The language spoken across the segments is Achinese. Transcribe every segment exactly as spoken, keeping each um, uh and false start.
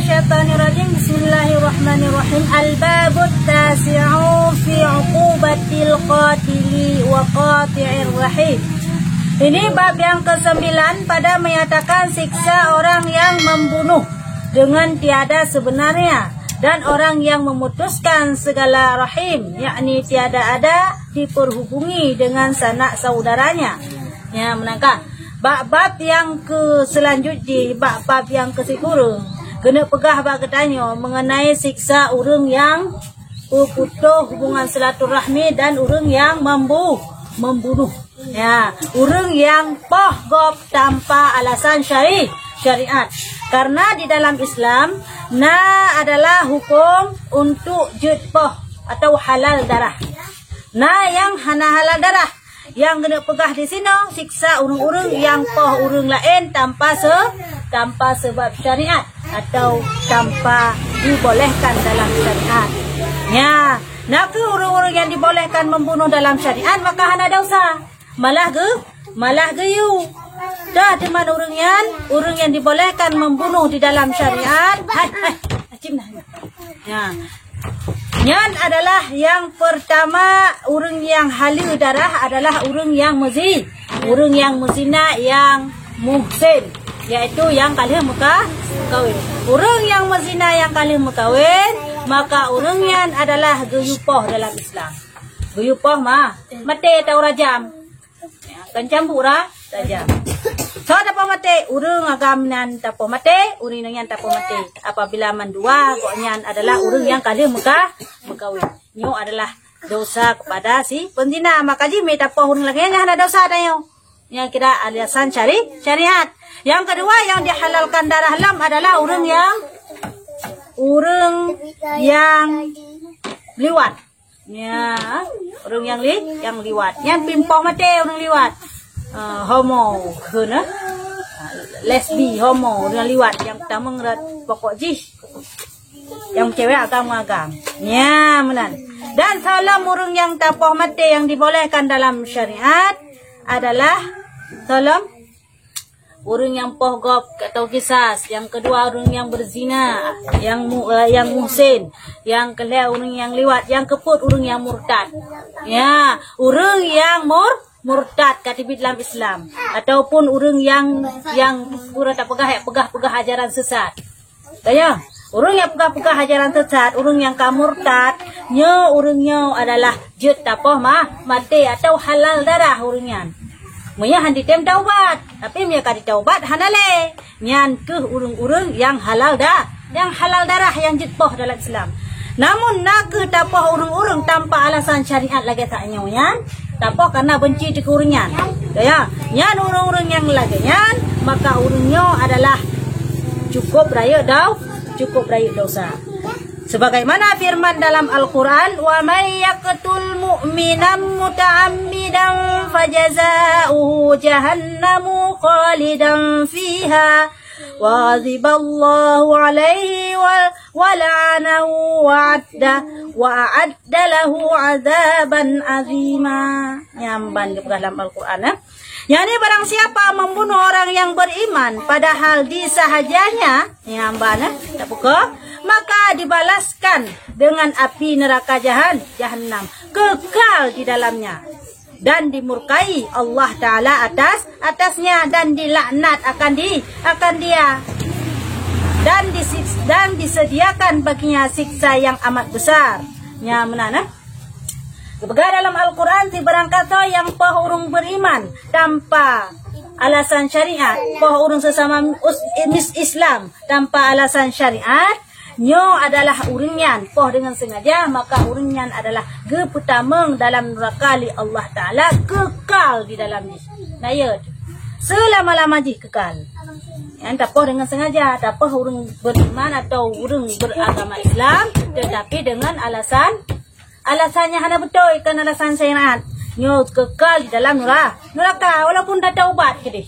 Syaitanirrajim. Bismillahirrahmanirrahim. Al-babut tasi'u fi uqubatil qatili wa qati'ir rahim. Ini bab yang kesembilan pada menyatakan siksa orang yang membunuh dengan tiada sebenarnya dan orang yang memutuskan segala rahim, yakni tiada ada diperhubungi dengan sanak saudaranya. Ya, meunan ka. Bak bab nyang keu seulanjut jih, bak bab nyang keu sikureueng, keuneuk peugah bak geutanyoe mengenai siksa ureuëng nyang peuputôh hubungan silaturahmi dan ureuëng nyang membu-, membunuh. Ya, ureuëng nyang poh gob tanpa alasan syari-, syariat. Karena di dalam Islam, na adalah hukum untuk jeuet poh atau halal darah. Na nyang hana halal darah. Nyang keuneuk peugah di sinoe, siksa ureuëng-ureuëng nyang poh ureuëng laén tanpa se-, tanpa sebab syariat atau tanpa dibolehkan dalam syariat. Ya, na kheueh ureuëng-ureuëng nyang dibolehkan membunuh dalam syariat, maka hana dosa. Malah geu-, malah geuyue. Dah teuma ureuëng nyan, ureuëng nyang dibolehkan membunuh di dalam syariat. Hai, hai, acim dah. Ya. Nyan adalah yang pertama, ureuëng nyang haleue darah adalah ureuëng nyang meuzi-, ureuëng nyang meuzina nyang muhsin, yaitu nyang ka lheueh meuka-, meukawén. Ureuëng nyang meuzina nyang ka lheueh meukawén, maka ureuëng nyan adalah geuyue poh dalam Islam. Geuyue poh ma-, maté atau rajam. Kan cambuk ra-, rajam. Soe tapoh maté? Ureuëng agam nyan tapoh maté, ureuëng nyan tapoh maté. Apabila mandua gobnyan adalah ureuëng nyang ka lheueh meuka-, meukawén. Nyoe adalah dosa kepada si penzina. Maka jih meu tapoh ureuëng lagée nyan hana dosa tanyoe. Nyang kira alasan syari-, syariat. Yang kedua yang dihalalkan darah lom adalah ureuëng nyang, ureuëng nyang liwat. Ya, ureuëng nyang li-, nyang liwat. Nyang pih poh maté ureuëng liwat. Ah, homo, kheun, eh? Lesbi, homo, ureuëng liwat nyang tamong rat pokok jih. Nyang cewek agam-agam. Ya, meunan. Dan soe lom ureuëng nyang tapoh maté yang dibolehkan dalam syariat adalah soe lom ureuëng nyang poh gob atau kisas, yang kedua ureuëng nyang berzina, yang mu-, eh, yang muhsin, yang keulhée ureuëng nyang liwat, yang keupeuet ureuëng nyang murtad. Ya, ureuëng nyang mur-, murtad ka teubiet lam Islam, ataupun ureuëng nyang, nyang pura tapeugah, peugah-peugah ajaran sesat. Tanya, ureuëng nyang peugah-peugah ajaran sesat, ureuëng nyang ka murtad, nyoe ureuëng nyoe adalah jeuet tapoh ma-, maté atau halal darah ureuëng nyan. Meunyoe han jitem taubat, tapi meunyoe ka jitaubat hana lé, nyan kheueh ureuëng-ureuëng nyang halal da-, nyang halal darah nyang jeuet poh dalam Islam. Namun na kheueh tapoh ureuëng-ureuëng tanpa alasan syariat lagée tanyoe nyan, tapoh karena benci keu ureuëng nyan. Ya, nyan ureuëng-ureuëng nyang lagée nyan, maka ureuëng nyoe adalah cukup rayeuk dau-, cukup rayeuk dosa. Sebagaimana firman dalam Al-Quran, "Wa may yaqtul mu'minan muta'ammidan fajaza'uhu jahannamu khalidan fiha wa ghadiballahu alaihi wa, wa la'anahu wa adda, wa a'adda lahu azaban azima." Nyan ban geupeugah dalam Al-Quran, eh. Yakni barang siapa membunuh orang yang beriman padahal disahajanya, nyan ban, eh, tabuka, maka dibalaskan dengan api neraka jahan-, jahannam, kekal di dalamnya. Dan dimurkai Allah Ta'ala atas, atasnya, dan dilaknat akan di, akan dia. Dan disiksa, dan disediakan baginya siksa yang amat besar. Nyan meunan, eh. Geupeugah dalam Al-Quran, sibarang kasoe nyang poh ureuëng beriman tanpa alasan syariat, poh ureuëng sesama us-, mis-, Islam tanpa alasan syariat, nyoe adalah ureuëng nyan poh deungon sengaja, maka ureuëng nyan adalah geupeutamong dalam nuraka lé Allah Ta'ala, kekal di dalam jih. Nyan, seulama-lama jih kekal. Nyan tapoh deungon sengaja, tapoh ureuëng beriman atau ureuëng beragama Islam, tetapi dengan alasan Alasan nyang hana beutôi, kon alasan syariat. Nyoe kekal di dalam nura-, nuraka, walaupun tataubat keudeh.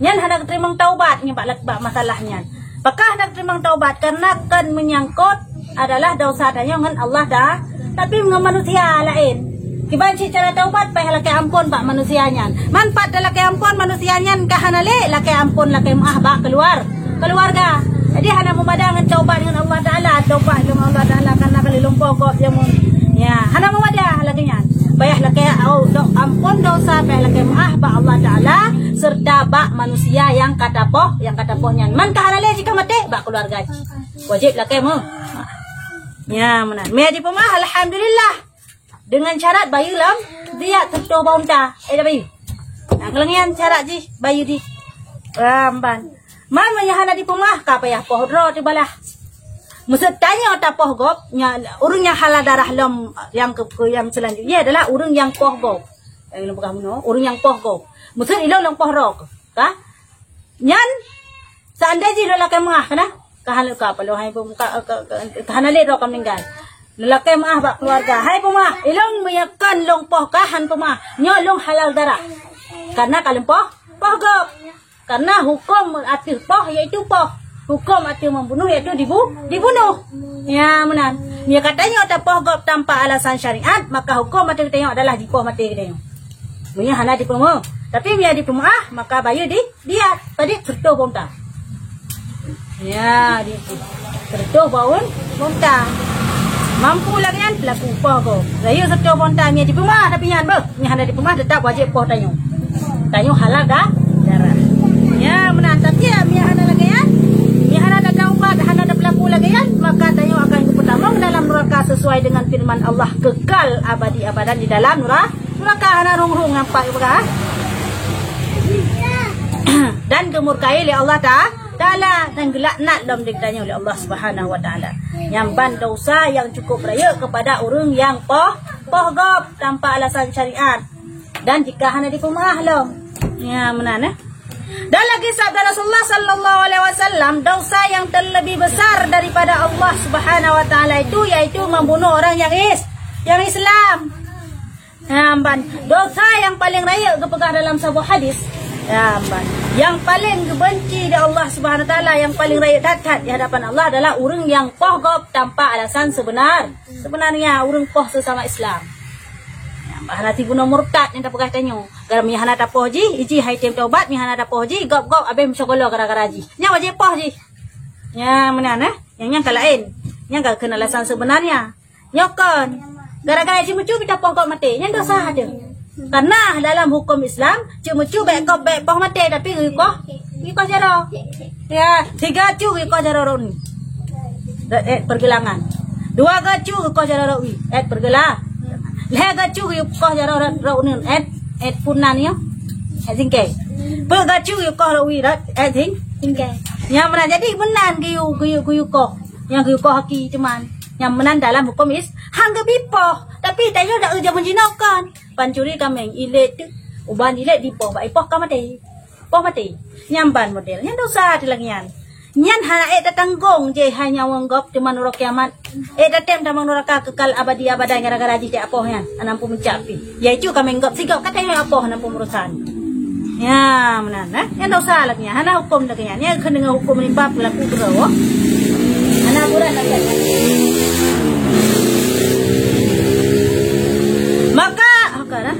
Nyan hana geuteurimong taubat nibak, bak masalah nyan. Pakon hana geuteurimong taubat? Karena kon meunyangkot adalah dosa tanyoe ngon Allah da-, tapi ngon manusia laén. Kiban cit cara taubat, payah lakée amphon bak manusia nyan. Man pat talakée amphon manusia nyan ka hana lé, lakée amphon, lakée meuáh bak keuluar-, keuluarga. Jadi hana meumada ngon taubat ngon Allah Taala, taubat ngon Allah Taala karena ka lheueh lôn poh gob nyang mun. Ya, hana meumada lagèe nyan. Payah lakèe, oh, do-, ampôn dosa, payah lakèe meu'ah bak Allah Taala serta bak manusia nyang ka tapoh, nyang ka tapoh nyan. Man ka hana lé jih ka maté, bak keuluarga jih. Wajéb lakèe meu-, ya, meunan. Meunyo jipeumeu'ah, alhamdulillah. Deungon syarat bayeue lom diat sireutoh boh unta. Eh, dah bayeue. Nah, keulangèn syarat jih bayeue di, ah, ban. Man meunyo hana jipeumeu'ah, ka payah poh droe teubalah. Meuseuti tanyoe tapoh gob, nya, ureueng nyang halal darah lom nyang keu, keu nyang seulanjut jih adalah ureueng nyang poh gob. Nyang lôn peugah bunoe, ureueng nyang poh gob. Meuseuti ilôn lôn poh droe keu, ka? Nyan, seandai jih lôn lakèe meu'ah, ka na? Ka hana, ka apa lôn hai peumu-, ka, ka, ka, ka hana lé droe ka meuninggai. Lôn lakèe meu'ah bak keuluarga. Hai peumeu'ah, ilôn meunyo kon lôn poh ka han peumeu'ah. Nyoe lôn halal darah. Karena ka lôn poh, poh gob. Karena huköm ateueh poh yaitu poh. Huköm ateueh membunuh yaitu dibu-, dibunuh. Ya, meunan. Meunyo ka tanyoe tapoh gob tanpa alasan syariat, maka huköm ateueh tanyoe adalah jipoh maté tanyoe. Meunyo hana jipeumeu'ah. Tapi meunyo jipeumeu'ah, maka bayeue di Diat, padit sireutoh boh unta. Ya, di sireutoh boh un-, boh unta. Mampu lagèe nyan pelaku poh gob. Rayeuk sireutoh boh unta, meunyo jipeumeu'ah tapi nyan beuh. Meunyo hana jipeumeu'ah, teutap wajéb poh tanyoe. Tanyoe halal da-, darah. Ya, meunan. Tapi ya, meunyo hana lagèe nyan, meunyo hana tataubat, hana tapelaku lagèe nyan, maka tanyoe akan geupeutamong dalam neuraka sesuai dengan firman Allah, kekal abadi abadan di dalam neura-, Neuraka hana rhung-rhung nampak juga, ha? Dan geumurkai lé Allah Ta-, Taala dan geulaknat lom di geutanyoe lé Allah Subhanahu wa Taala. Nyan ban dosa nyang cukup rayeuk keupada ureueng nyang poh, poh gob tanpa alasan syariat. Dan jika hana jipeumeu'ah lom. Ya, meunan, eh. Dan lagi sabda Rasulullah sallallahu alaihi wasallam, dosa yang terlebih besar daripada Allah Subhanahu wa Taala itu yaitu membunuh orang yang is-, yang Islam. Ha, ban dosa nyang paleng rayeuk geupeugah dalam saboh hadis. Ha, ban nyang paleng geubenci di Allah Subhanahu Wa Taala, nyang paleng rayeuk that-that di hadapan Allah adalah ureueng nyang poh gob tanpa alasan sebenar. Sebenarnya ureueng poh sesama Islam. Nyang bah hana sibunoe murtad nyang tapeugah tanyoe. Gara meunyo hana tapoh jih, iji hai tem taubat, meunyo hana tapoh jih, gob-gob abéh meusyeukola gara-gara jih. Nyan wajéb poh jih. Nyan meunan, eh. Nyang nyan ka laén. Nyan ka kheun alasan sebenarnya. Nyoe kon, gara-gara ceumeue-ceumeue tapoh gob maté, nyan dosa teuh. Karena dalam huköm Islam, ceumeue-ceumeue bèk gob, bèk poh maté, tapi geukoh, geukoh jaroe. Ya, tiga cu geukoh jaroe rot ni. Eh, pergelangan. Dua ga cu geukoh jaroe rot wi, eh, pergelangan. Lhèe ga cu geukoh jaroe rot, rot ni, eh, eh, punan nyoe. Eh, singkèe. Peuet ga cu geukoh rot wi, rot, eh, sing-, singkèe. Nyang meunan jadi meunan geuyue, geuyue, geuyue koh. Nyang geukoh aki teuma. Nyang meunan dalam huköm Is-, han geubi poh. Tapi tanyoe dak jameun jinoe kon. Pancuri kaméng, ilét teuk. Uban ilét dipoh, bak ipoh ka maté. Poh maté. Nyan ban model. Nyan dosa teuh lagèe nyan. Nyan hana ék tatanggong jih hai nyawöng gob teuma uroe kiamat. Ék tatem tamong neuraka kekal abadi abadan gara-gara jih tapoh nyan. Hana muncak pih. Yaitu kaméng gob sigob ka tanyoe apoh hana peumurosan. Ya, meunan, eh. Nyan dosa lagèe nyan. Hana huköm lagèe nyan. Nyan keuneuk huköm nibak pelaku keudroe. Hana aturan lagèe nyan. Maka, oke dah.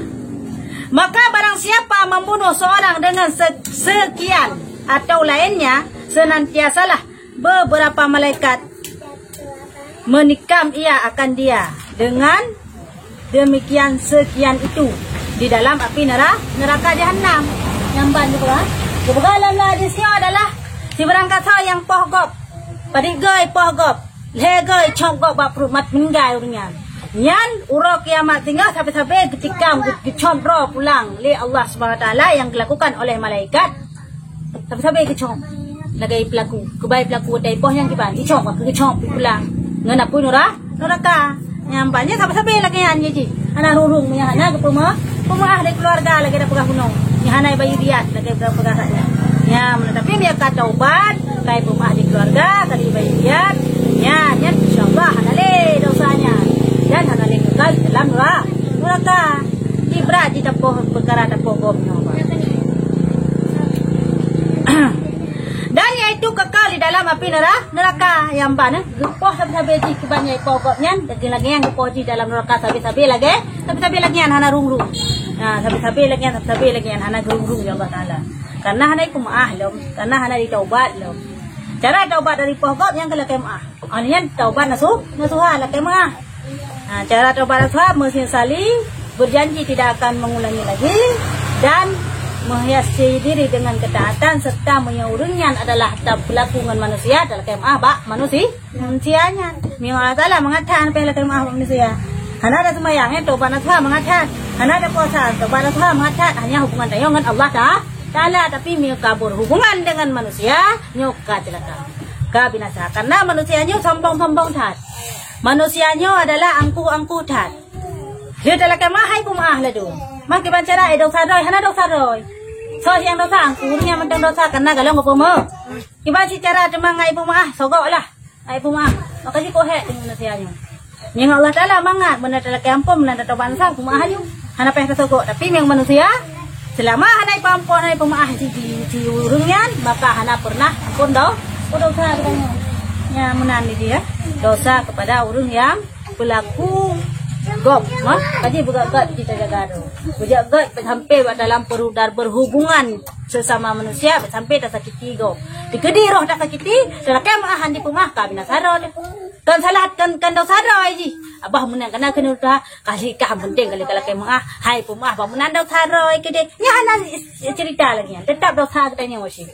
Maka barang siapa membunuh seorang dengan se-, sekian atau lainnya, senantiasalah beberapa malaikat menikam ia akan dia dengan demikian sekian itu di dalam api nera-, neraka jahanam. Nyang ban geupeugah, geupeugah lam hadis nyoe adalah sibarang kata nyang poh gob, padit göi poh gob, lhèe göi cop gob bak pruet mat meuninggai ureueng nyan. Nyan uroe kiamat tinggai sabe-sabe geutikam geu-, geucop droe pulang lé Allah Subhanahu Wa Taala nyang geulakukan oleh malaikat. Sabe-sabe geucok lagèe pelaku. Keubai pelaku watèe ipoh nyan kiban. Icok ka geucok pulang. Ngon apui nura-, nuraka. Nyan ban nyan sabe-sabe lagèe nyan jih. Hana rhung-rhung meunyo hana geupeumeu'ah, peumeu'ah lé keuluwarga lagèe tapeugah bunoe. Nyan hana bayeue diat lagèe tapeugah nyan. Nyan meunan tapi meunyo ka taubat, ka peumeu'ah lé keuluwarga, ka bayeue diat. Nyan, nyan insya Allah hana lé dosa nyan. Dan hana lé kekal dalam nura-, nuraka. Ibrat jih tapoh peukara tapoh gob nyoe. Dan yaitu kekal di dalam api nera-, neraka nyang ban, eh. Geupoh sabe-sabe jih kiban nyang ipoh gob nyan, lagèe-lagèe nyang geupoh jih dalam neraka sabe-sabe lagèe, sabe-sabe lagèe nyan hana rhung-rhung. Nah, sabe-sabe lagèe nyan, sabe-sabe lagèe nyan hana geurhung-rhung lé Allah Taala. Karena hana ipeumeu'ah lom, karena hana itaubat lom. Cara taubat dari poh gob nyang keu lakée meu'ah. Nyan taubat nasu-, nasuha, lakée meu'ah. Ha, cara taubat nasuha, meusesali, berjanji tidak akan mengulangi lagi, dan menghiasi diri dengan ketaatan, serta meunyoe ureuëng nyan adalah ta-, berlaku ngon manusia, talakée meu'ah bak manusi-, manusia nyan. Meunyoe Allah Taala mangat that, payah lakée meu'ah bak manusia. Hana ada seumayang, eh, taubat nasuha mangat that. Hana ada puasa, taubat nasuha mangat that. Hanya hubungan tanyoe ngon Allah Ta-, Taala, tapi meunyoe ka berhubungan dengan manusia, nyoe ka ceulaka, ka binasa. Karena manusia nyoe sombong-sombong that. Manusia nyoe adalah angkuh-angkuh that. Lheueh talakée meu'ah, hai peumeu'ah laju. Mah kiban cara, eh, desya droe, hana desya droe. Soe nyang desya? Angkuh, ureuëng nyang mantong desya, karena galong geupeumeu'ah. Kiban cit cara teuma ngon ai peumeu'ah, sogok lah. Ai peumeu'ah, maka jikôh hék deungon manusia nyoe. Nyang Allah Taala mangat, meunan talakée ampôn, meunan tatobat nasuha, peumeu'ah laju. Hana payah tasogok, tapi nyang manusia, selama hana ipeuampôn, hana ipeumeu'ah si, si, si ureuëng nyan, maka hana pernah ampôn do-, desya kepada nyoe. Nyan meunan ni dia, desya kepada ureuëng nyang pelaku gob, ha? Kaji beugét-gét kita jaga tu. Beugét-gét sampai bak dalam peru-, dan berhubungan sesama manusia, sampai tasakiti gob. Dikeudi roh tasakiti, talakée meu'ah han jipeumeu'ah, ka binasa droe. Kon salah, kon, kon desya droe jih. Abah meunan kana keuneuk ta, kali kah penting kali ka lakée meu'ah, hai peumeu'ah bah meunan desya droe keudeh. Nyan hana cerita lagi nyan, tetap desya geutanyoe masih.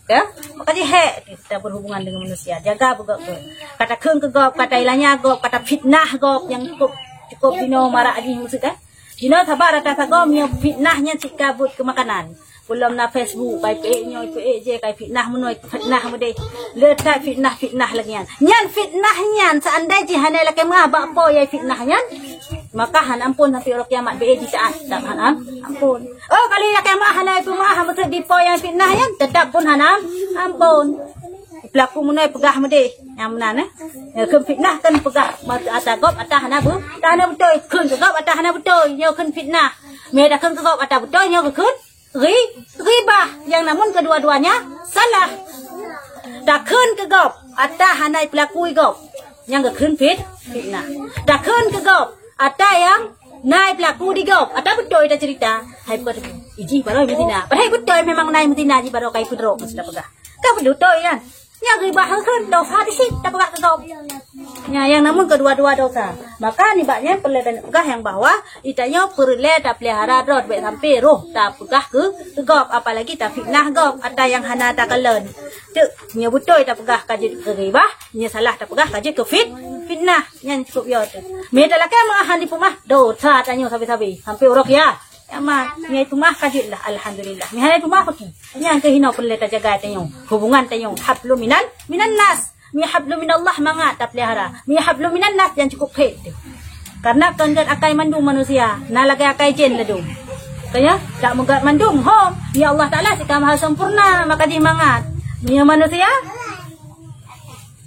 Ya, maka jihek kita berhubungan dengan manusia. Jaga beugét-gét. Ka takheun keu gob, ka tailanya gob, ka tafitnah gob nyang cukup, cukup jinoe marak jih maksud, eh. Jinoe sabar ata sagoe meunyoe fitnah nyan cit ka buet keu makanan. Peulom na Facebook, kai peuék nyoe, peuék jih, kai fitnah meunoe, fitnah meudeh. Le that fitnah-fitnah lagée nyan. Nyan fitnah nyan seandai jih hana lakée meu'ah bak po nyang fitnah nyan, maka hana ampôn sampai uroe kiamat, beu jitaát, tak hana ampôn. Oh, kali lakée meu'ah hana peumeu'ah, maksud di po nyang fitnah nyan, tetap pun hana ampôn. Pelaku meunoe peugah meudeh, nyang meunan, eh. Nyoe kheun fitnah kan peugah ata gob ata hana beu-, ata hana beutôi, kheun keu gob ata hana beutôi, nyoe kheun fitnah. Meuda kheun keu gob ata beutôi, nyoe kheun ri-, ribah, yang namun kedua-duanya salah. Takheun keu gob ata hana ipeulakui gob, nyang geukheun fit-, fitnah. Takheun keu gob ata nyang na ipeulaku di gob, ata beutôi tacerita. Hai bukan ijih baroe meutina. Padahai beutôi memang na meutina jih baroe kai peudrok meusti tapeugah. Ka beutôi kan? Nyang ribah kheun desya di sit tapeugah keu gob. Nya, nyang namun kedua-dua desya. Maka nibak nyan peureulée tapeugah nyang bahwa geutanyoe peureulée tapeulihara droe bèk sampai roh tapeugah keu, keu gob, apalagi tafitnah gob ata nyang hana takalon. Teuk, nyoe beutôi tapeugah ka jeuet keu ribah, nyoe salah tapeugah ka jeuet keu fit-, fitnah. Nyan cukup yo teuk. Meutalakée meu'ah han jipeumeu'ah, desya tanyoe sabe-sabe sampai uroe kia-, kiamat. Nyoe peumeu'ah ka jeuet lah, alhamdulillah. Nyoe hana peumeu'ah paki. Nyan keuh inoe peureulée tajaga tanyoe. Hubungan tanyoe hablum minan, minan nas. Mi hablum minallah mangat tapeulihara. Mi hablum minan nas nyang cukup phét teuh. Karena kon gét akai mandum manusia, na lagée akai jén ladum. Kanya, tak meugét mandum, ho, ya Allah Taala sika maha sempurna, maka jih mangat. Mi manusia,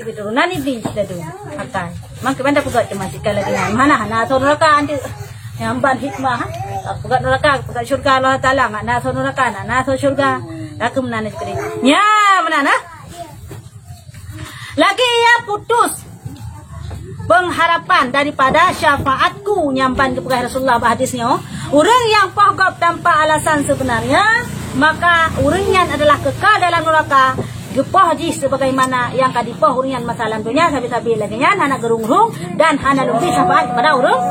keturunan iblis ladum akai. Maka banda peugét teuma sika lagée nyan. Mana hana asoe neuraka antu. Nyang ban hikmah, ha? Peugét neuraka, peugét syurga Allah Taala, ngat na asoe neuraka, na, na asoe syurga. Laku meunan ni sekali. Nya, meunan, ha? Lagée ia putus pengharapan daripada syafaatku, nyang ban geupeugah Rasulullah bak hadis nyoe, ureuëng nyang poh gob tanpa alasan sebenarnya, maka ureuëng nyan adalah kekal dalam neraka, geupoh jih sebagaimana nyang ka dipoh ureuëng nyan masa lam donya, sabe-sabe lagée nyan hana geurung-rung dan hana leubeh syafaat kepada ureuëng,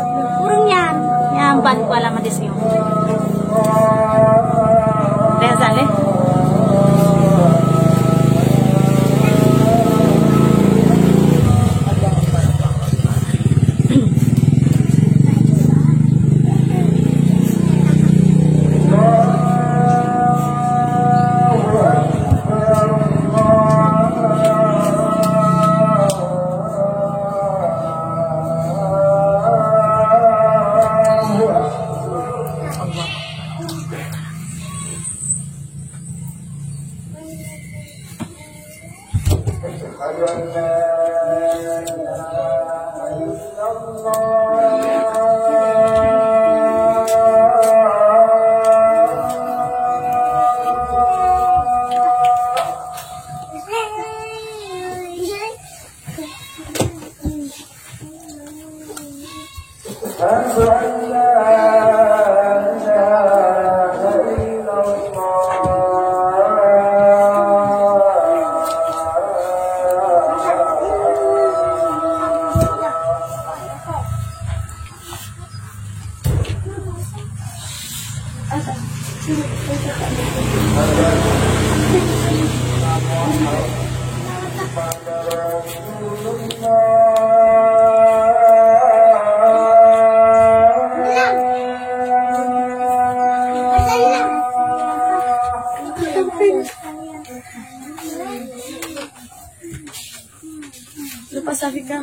ureuëng nyan. Nyang ban geupeugah lam hadis nyoe. Dah azan lé. أشهد أن لا إله إلا الله. أشهد أن لا إله إلا الله. Lepas Safika.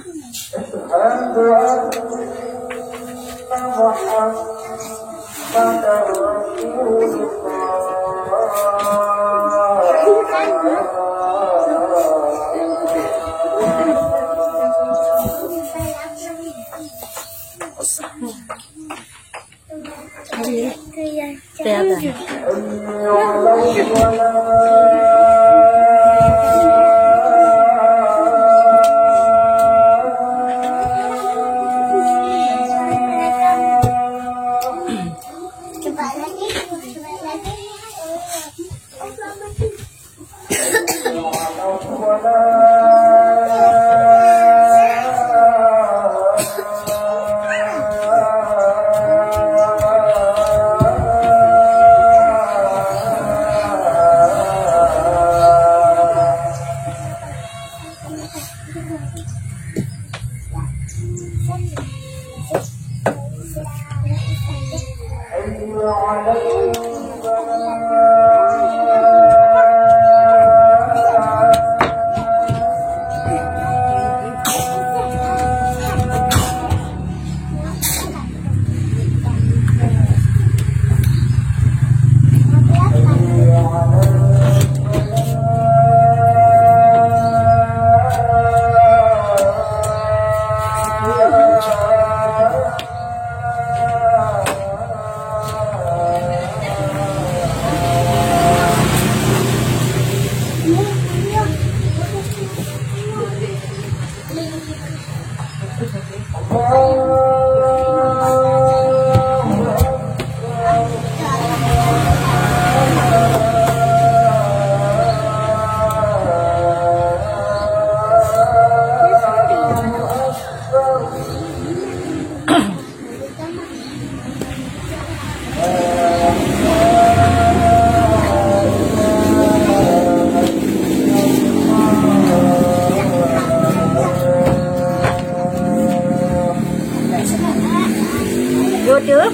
Betul.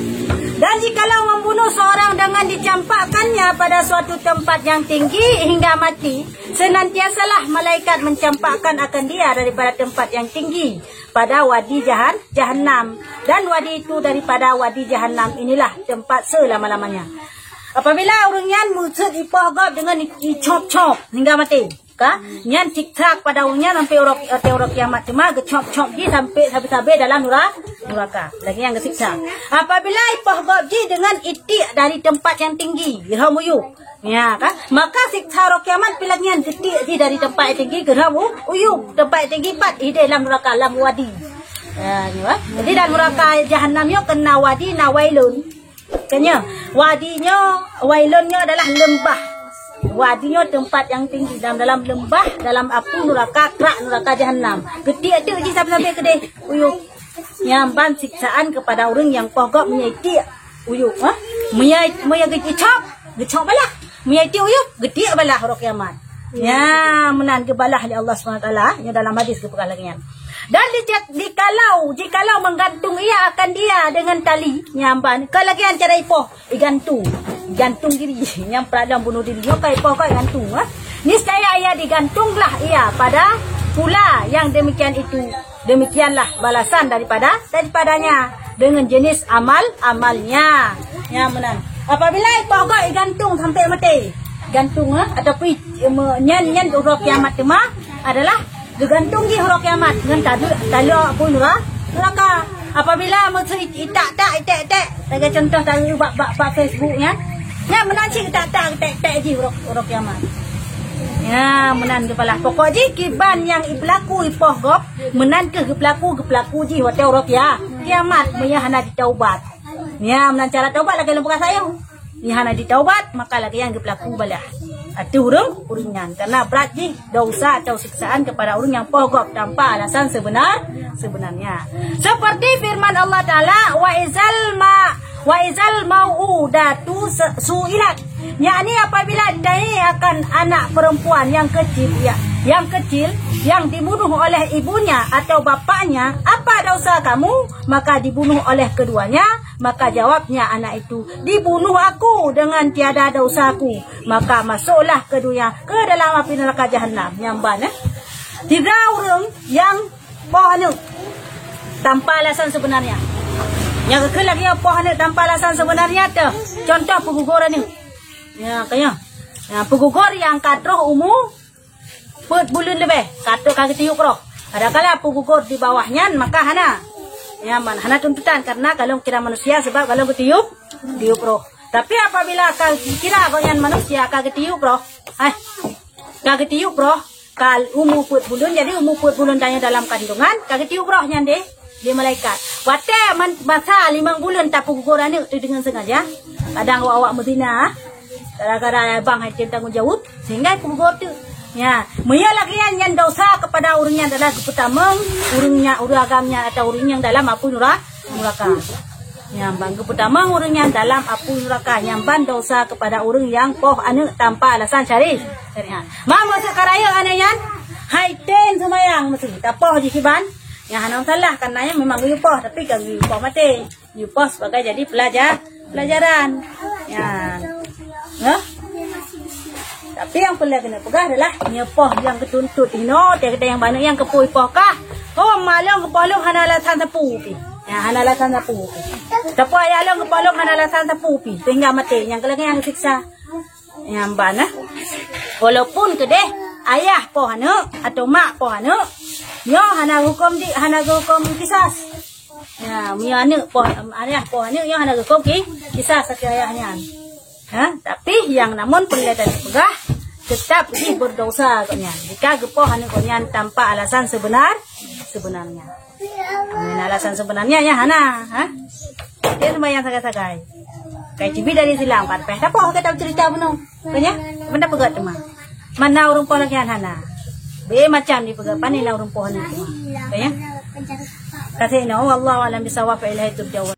Dan jikalau membunuh seorang dengan dicampakkannya pada suatu tempat yang tinggi hingga mati, senantiasalah malaikat mencampakkan akan dia daripada tempat yang tinggi pada wadi jahan-, jahannam. Dan wadi itu daripada wadi jahannam inilah tempat selama-lamanya. Apabila ureuëng nyan meuseut ipoh gob deungon i-, icop-cop hingga maté, ka, nyan siksa kepada ureuëng nyan sampai uroe, watée uroe kiamat. Teuma geucop-cop jih sampai sabe-sabe dalam nura-, nuraka. Lagée nyan geusiksa. Apabila ipoh gob jih deungon itiek dari tempat yang tinggi, jihom u yueb. Ya, kan? Maka siksa uroe kiamat pih lagée nyan, geutiek jih dari tempat yang tinggi geurhom u, u yueb, tempat yang tinggi pat ideh lam nuraka, lam wadi. Ya, nyoe, eh. Jadi lam nuraka jahannam nyoe keunan wadi na wailun. Kan nyoe, wadi nyoe, wailun nyoe adalah leumbah. Wadi nyoe tempat yang tinggi dalam, dalam leumbah, dalam apui nuraka, krak nuraka jahannam. Geutiek-tiek jih sabe-sabe keudeh u yueb. Nyan ban siksaan kepada ureuëng nyang poh gob meunyoe itiek u yueb, ha? Meunyoe, meunyoe geucop, geucop balah. Meunyoe itiek u yueb, geutiek balah uroe kiamat. Nyan meunan geubalah lé Allah Subhanahu Wa Taala, nyoe dalam hadis geupeugah lagée nyan. Dan di, jikalau, jikalau menggantung ia akan dia dengan tali, nyan ban, ka lagée nyan cara ipoh, igantung. Gantung diri, nyang peuralom bunuh diri, nyoe ka ipoh ka igantung, ha? Niscaya ia digantunglah ia pada pula yang demikian itu. Demikianlah balasan daripada, daripadanya dengan jenis amal-amalnya. Ya, meunan. Apabila ipoh gob igantung sampai maté, gantung, ha, ataupun i-, me-, nyan, nyan uroe kiamat teuma adalah geugantung jih uroe kiamat ngon tadu-, talok apui nura-, nuraka. Apabila meusu i-, itak-tak, itek-tek, lagée contoh tadi bak, bak, bak Facebook nyan, nyan meunan cit itak-tak, itek-tek jih uroe, uroe kiamat. Ya, meunan geubalah. Pokok jih kiban nyang ipeulaku ipoh gob, meunan keuh geupeulaku, geupeulaku jih watée uroe kia-, kiamat, meunyoe hana jitaubat. Ya, meunan cara taubat lagée lôn peugah sayang. Meunyoe hana jitaubat, maka lagée nyan geupeulaku balah ateueh ureuëng, ureuëng nyan. Karena brat jih dosa atau siksaan kepada ureuëng nyang poh gob tanpa alasan sebenar, sebenarnya. Seperti firman Allah Taala, "Wa izal ma-, Wa izal mau'udatu se-, su'ilat. Yakni apabila ditanyai akan anak perempuan yang kecil, ya, yang kecil, yang dibunuh oleh ibunya atau bapaknya, "Apa dosa kamu?" Maka dibunuh oleh keduanya, maka jawabnya anak itu, "Dibunuh aku dengan tiada dosaku." Maka masuklah keduanya ke dalam api neraka jahanam. Nyang ban, eh. Tiga ureueng nyang poh aneuk tanpa alasan sebenarnya. Nyang keu lagèe nyoe poh aneuk tanpa alasan sebenarnya teuh. Contoh peugugor aneuk. Ya, kaya. Ya, peugugor nyang ka troh umu peuet buleuen leubeh, ka troh ka geutiyueb roh. Kadang-kadang peugugor di bawah nyan maka hana. Ya, man, hana tuntutan karena golom kira manusia sebab golom geutiyueb, tiyueb roh. Tapi apabila ka kira gobnyan manusia ka geutiyueb roh, eh, ka geutiyueb roh, ka umu peuet buleuen, jadi umu peuet buleuen tanyoe dalam kandungan, ka geutiyueb roh nyan deh, di malaikat. Watèe man-, masa limong buleuen tapeugugor aneuk teuh deungon sengaja, kadang awak-awak meuzina, gara-gara bang hai tem tanggong jaweueb, sehingga peugugor teuh. Ya, meunyoe lagèe nyan, nyan dosa kepada ureueng nyan adalah geupeutamong ureueng nyan, ureueng agam nyan atau ureueng nyang dalam apui nura-, nuraka. Nyang ban geupeutamong ureueng nyan dalam apui nuraka, nyang ban dosa kepada ureueng nyang poh aneuk tanpa alasan syari-, syariat. Ma meuseuk ka rayeuk aneuk nyan, hai tem seumayang meuseuk tapoh jih kiban. Nyang hana masalah, karena nyan memang geuyue poh, tapi ka geuyue poh maté. Geuyue poh sebagai jadi pelaja-, pelajaran. Ya. Nah. Tapi nyang peureulèe keuneuk peugah adalah nyoe poh nyang geutuntot inoe, tiep-tiep nyang ban aneuk nyang keupeue poh kah. Oh, ma lôn keupoh lôn hana alasan sapeue pih. Ya, hana alasan sapeue pih. Tapi ayah lôn keupoh lôn hana alasan sapeue pih, sehingga maté. Nyang keu lagèe nyan geusiksa. Nyang ban, eh. Walaupun keudeh ayah poh aneuk atau mak poh aneuk, nyoe hana huköm di, hana huköm kisas. Ya, meunyoe aneuk poh, ayah poh aneuk nyoe hana geukôm ki, kisah sapeue ayah nyan. Ha, tapi nyang namun peureulèe tapeugah, tetap jih berdosa gobnyan jika geupoh aneuk gobnyan tanpa alasan sebenar, sebenarnya. Meunyoe alasan sebenarnya nyan hana, ha? Dia sembahyang sagai-sagai. Kai cibi dari silang pat peh. Tapoh kita cerita bunoe. Kanya? Benda peugah teuma. Mana ureueng poh lagèe nyan hana. Be macam dipeugah, pane na ureueng poh aneuk teuma. Kanya? Kasih no, wallahu a'lam bissawab, fa ilaihi turja'un.